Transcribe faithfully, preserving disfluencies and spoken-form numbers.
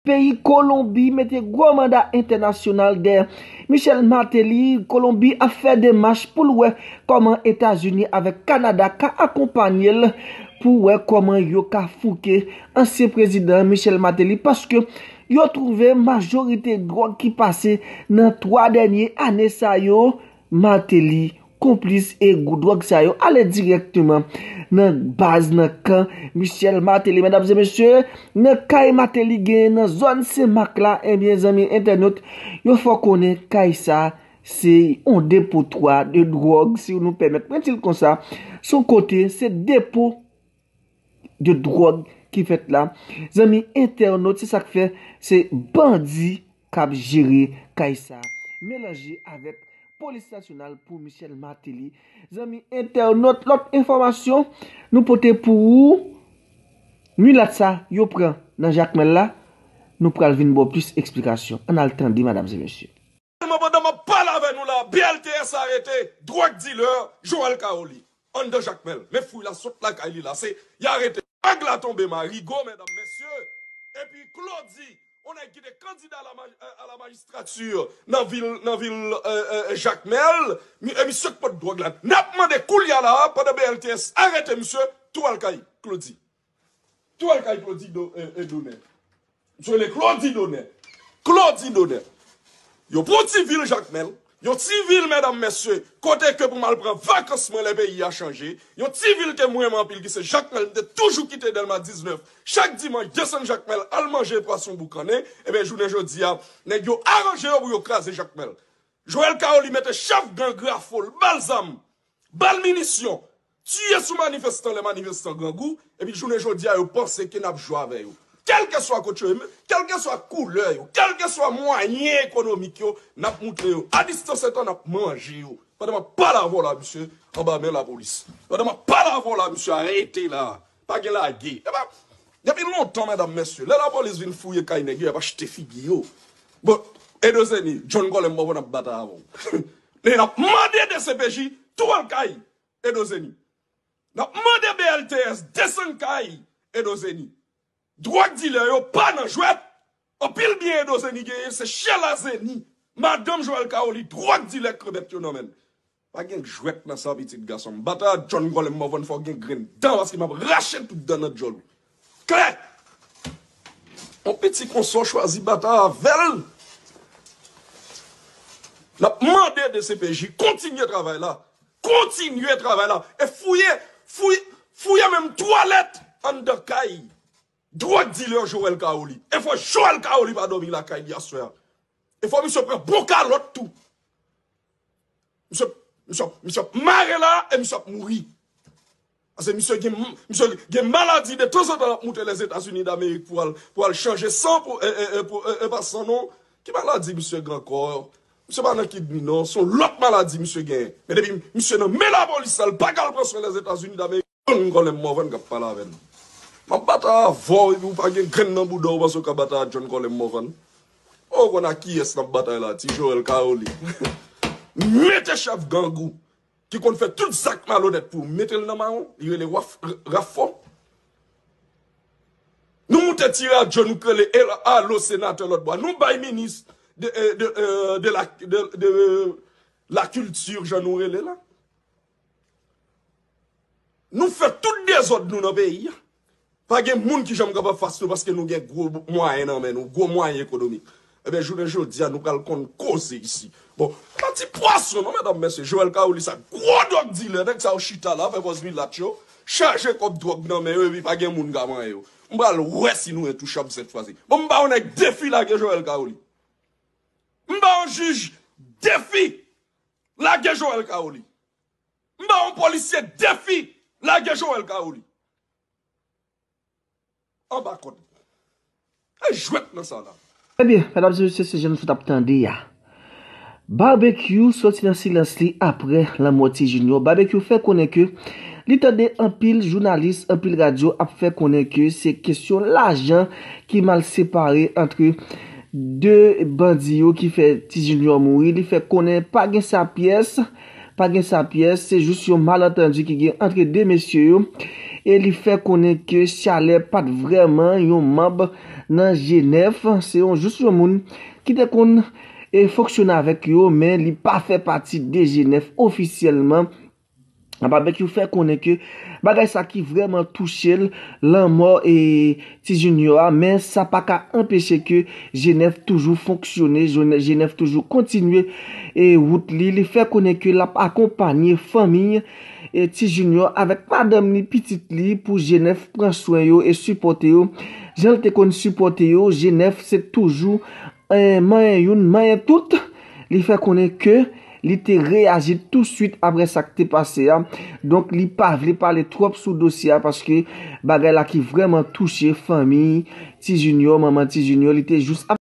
Peyi Kolonbi mete gwo manda entènasyonal dèyè Michel Martelly. Kolonbi ap fè demach pou l wè kòman Etazini avèk Kanada ka akonpanye l pou wè kòman yo ka fouke ansyen prezidan Michel Martelly, paske yo twouve majorite dwòg ki pase nan twa dènye ane sa yo, Martelly konplis e gwo dwòg sa yo ale dirèkteman nan baz, nan kan Michel Martelly. Medam e mesye, nan kay Martelly genyen nan zòn Senmak la, ebyen, zanmi entènot, yo fè w konnen kay sa se yon depotwa de dwòg, si nou pèmèt mwen di l konsa. Se yon kote, se depo de dwòg ki fèt la. Zanmi entènot, se sa k fè se bandi k ap jere kay sa, melanje avèk polis nasyonal pou Michel Martelly. Zanmi entènot, lòt enfòmasyon nou pote pou ou, milat sa yo pran nan Jakmèl la, nou pral vin ba w plis eksplikasyon. Ann al tande, medam e mesye. Sèlman pandan m ap pale avè nou la, B L T S arete dwòg dilè Joel Kaoli anndan Jakmèl. Men fouy la sot lakay li la, se y arete. Vag la tonbe Marigo, medam, mesye. Epi Claudy, yon nèg ki te kandida a la maj-, a la majistrati nan vil, nan vil, e, e, Jakmèl, mi-, e misye k pot dwòg la. N ap mande koulye a la, pandan B L T S arete misye, tou al kay Claudy. Tou al kay Claudy Do-, e, e, Donè. Misye rele Claudy Donè. Claudy Donè. Yo pran ti vil Jakmèl. Yon ti vil, medam, mesye, kote ke pou m al pran vakans mwen lè peyi a chanje. Yon ti vil ke m renmen anpil ki se Jakmèl. M te toujou kite Dèlma diznèf. Chak dimanch, desann Jakmèl, al manje pwason boukannen. Ebyen, jounen jodi a, nèg yo aranje yo pou yo kraze Jakmèl. Joel Kaoli mete chèf gang Rafo, l ba l zam, ba l minisyon, tiye sou manifestan lè manifestan grangou, epi jounen jodi a yo panse ke n ap jwe avè yo. Kèlkeswa kot yo ye, kèlkeswa koulè yo, kèlkeswa mwayen ekonomik yo, n ap moutre yo. A distans etan n ap manje yo. Pandan m ap pale avè w la, misye anba men lapolis. Pandan m ap pale avè w la, misye arete la. Pa gen lage. Epa, depi lontan, medam, mesye, lè lapolis vin fouye kay nèg yo, y ap achte figi yo. Bon, Edozeni, John Colem Morvan ap batay avè w. N ap mande D C P J tou al kay Edozeni. N ap mande B L T S desann kay Edozeni. Dwòg dilè yo pa nan jwèt. Anpil byen Edozeni genyen, se chèl a Zeni. Madanm Joel Kaoli, dwòg dilè k remèt yo nan men l. Pa gen jwèt nan sa, pitit gason m. Batay a John Colem Morvan fò gen grenn dan, paske m ap rache tout dan nan djòl ou. Klè! Yon piti konsa w chwazi batay avè l. N ap mande D C P J kontinye travay la. Kontinye travay la. E fouye, fouye, fouye menm twalèt anndan kay dwòg dilè Joel Kaoli. E fò Joel Kaoli pa dòmi lakay li aswè a. E fò misye pran bon kalòt tou. Misye, misye, misye ap mare la e misye ap mouri. Paske misye gen, misye gen maladi de tanzantan l ap moute Lèzetazini Damerik pou al, pou al chanje san pou, e, e, e, pou, e, e, pa san non. Ki maladi misye gen ankò? Misye pa nan kidni non, se yon lòt maladi misye genyen. Men depi misye nan men lapolis la, l pa ka al pran swen Lèzetazini Damerik. John Colem Morvan k ap pale avè n. M ap batay avè w epi w pa gen grenn nan bouda w, ou panse w ka batay ak John Colem Morvan? O, w konn ak kiyès n ap batay la, ti Joel Kaoli. Mete chèf gang ou ki konn fè tout zak malonèt pou ou, mete l nan men w, li rele Raf-, Rafo. Nou moute ti radyo, nou k rele El-, Alo Senatè lòt bò. Nou bay minis de, de, de, de la, de, de la kilti, jan nou rele la. Nou fè tout dezòd nou nan peyi a. Pa gen moun ki janm kapab fas nou paske nou gen gwo mwayen nan men nou, gwo mwayen ekonomik. Ebyen, jounen jodi a, nou pral konn koze isi. Bon, pa ti pwason non, medam, mesye. Joel Kaoli sa, gwo dwòg dilè, nèg sa yo chita la, fè pòz milat yo, chaje kòb dwòg nan men yo, epi pa gen moun ka manyen yo. M pral wè si nou entouchab sèt fwa si. Bon, m ba yon nèg defi lage Joel Kaoli. M ba yon jij defi lage Joel Kaoli. M ba yon polisye defi lage Joel Kaoli. Anba kòd. E jwèt nan sa la. Ebyen, medam e mesye, se jan nou sot ap tande a. Barbecue soti nan silans li apre lanmò Ti Junior. Barbecue fè konnen ke li tande anpil jounalis, anpil radyo ap fè konnen ke se kesyon lajan ki mal separe antre de bandi yo ki fè Ti Junior mouri. Li fè konnen pa gen sa pyès, pa gen sa pyès, se jis yon malantandi ki gen antre de mesye yo. E li fè konnen ke Chalè pa t vrèman yon manm nan G nèf, se yon jis yon moun ki te konn e fonksyone avèk yo, men li pa fè pati de G nèf ofisyèlman. Papa Bekyou fè konnen ke bagay sa ki vrèman touche l, lanmò e Ti Junior a, men sa pa ka anpeche ke G nèf toujou fonksyone, G nèf toujou kontinye e wout li. Li fè konnen ke l ap akonpanye fanmi e Ti Junior avèk madanm li, pitit li, pou G nèf pran swen yo e sipòte yo. Jan l te konn sipòte yo, G nèf se toujou eh, manyen youn, manyen tout. Li fè konnen ke li te reyaji touswit apre sa k te pase a. Donk, li pa vle pale twòp sou dosye a paske bagay la ki vrèman touche fanmi Ti Junior, manman Ti Junior, li te jis ap